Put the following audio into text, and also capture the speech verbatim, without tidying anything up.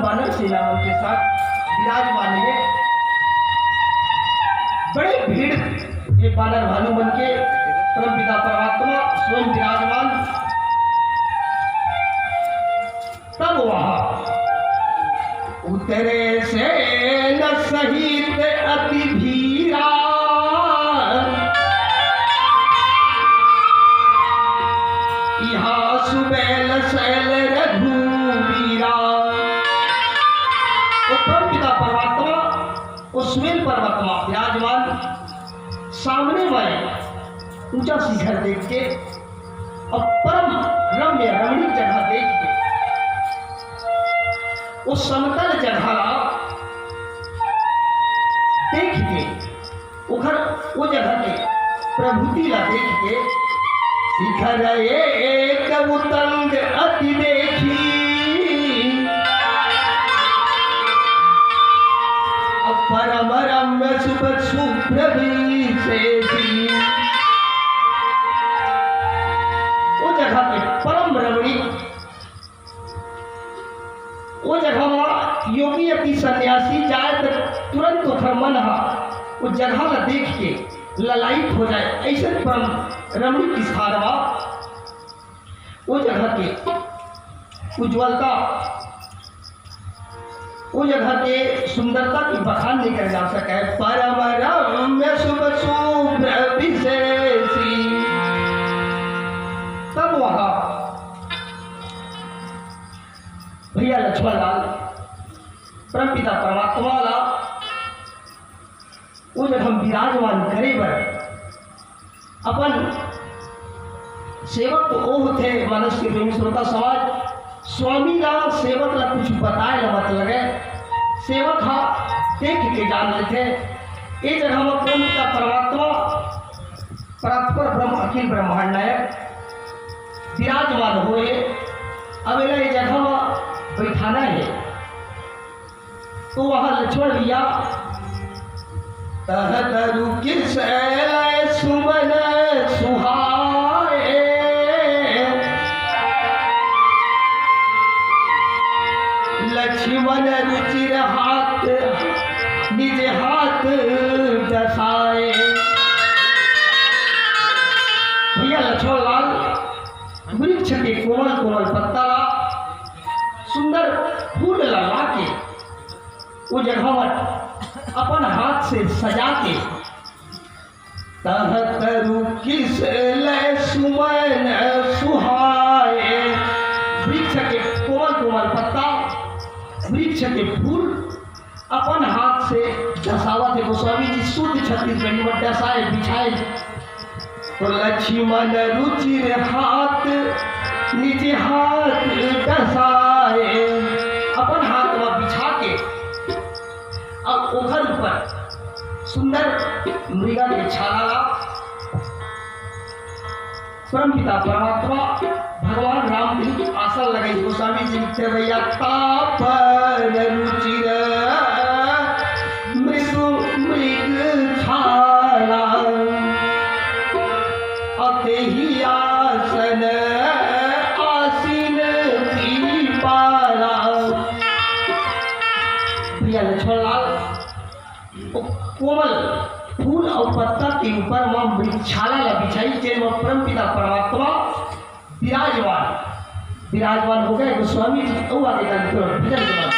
बानर सेना मन के साथ विराजमान हे। बड़े भीड़ ये बानर भालू मन के परमपिता परमात्मा स्वयं विराजमान। तब वहाँ उतरे सेन सहित अति भीरा, यहाँ सुबेल सैल रघुवीरा। वो परमपिता परमात्मा, वो सुबेल परमात्मा विराजमान सामने वाले ऊंचा शिखर देख के और परम रम्य रमणीक जगह देख के, वो समतल जगह देख के, ओखर वो जगह के प्रभुति ला देख के, शिखर एक उतंग अति देखी, अब परम रम्य सुभ शुभ्र विशेषी। वो जगह के परम रमणीक, वो जगह म योगी अति सन्यासी जाए त तुरंत ओखर मन ह वो जगह ला देख के ललायित हो जाए। ऐसे परम रमणीक स्थान म वो जगह के उज्ज्वलता, वो जगह के सुंदरता की बखान नहीं करे जा सके। परम रम्य सुभ शुभ्र विशेषी। तब वहाँ भैया लक्ष्मण लाल परमपिता परमात्मा ला वो जगह विराजमान करे बर अपन सेवक तो वो होथे, मानस के प्रेमी श्रोता समाज, स्वामी ला सेवक ला कुछ बताए ला मत लगे, सेवक हा देख के जान लेथे। ये जगह में परमपिता परमात्मा, परात्पर ब्रह्म, अखिल ब्रह्मांड नायक विराजमान होए। अब एला ये जगह में बैठाना है, तो वहाँ लक्ष्मण भैया, तह तरु किस एलै सुमन सुहाए, लक्ष्मण रुचिर हाथ निज हाथ डसाए। भैया लक्ष्मण लाल वृक्ष के कोमल कोमल पत्ता ला, सुंदर फूल ला लाके वो जगह म अपन हाथ से सजा के, तह तरु किस लै सुमन सुहाए, वृक्ष के कोमल कोमल पत्ता, वृक्ष के फूल अपन हाथ से डसावत हे। गोस्वामी जी शुद्ध छत्तीसगढ़ी में डसाए, बिछाए। तो लक्ष्मण रुचिर हाथ निज हाथ डसाए, अपन हाथ में बिछा के अब ओखर ऊपर सुंदर मृगा के छाला ला परमपिता परमात्मा भगवान राम के आसन लगाई। गोस्वामी जी लिखते भैया, तापन रुचिर मृदु मृग छाला, अतेहि आसन आसीन कृपाला। भैया लक्ष्मण लाल वो कोमल फूल और पत्ता के ऊपर माँ मृगछाला ला बिछाई, जेन में परमपिता परमात्मा विराजमान, विराजमान हो गए गोस्वामी जी। अउ आगे जान के भजन के बाद।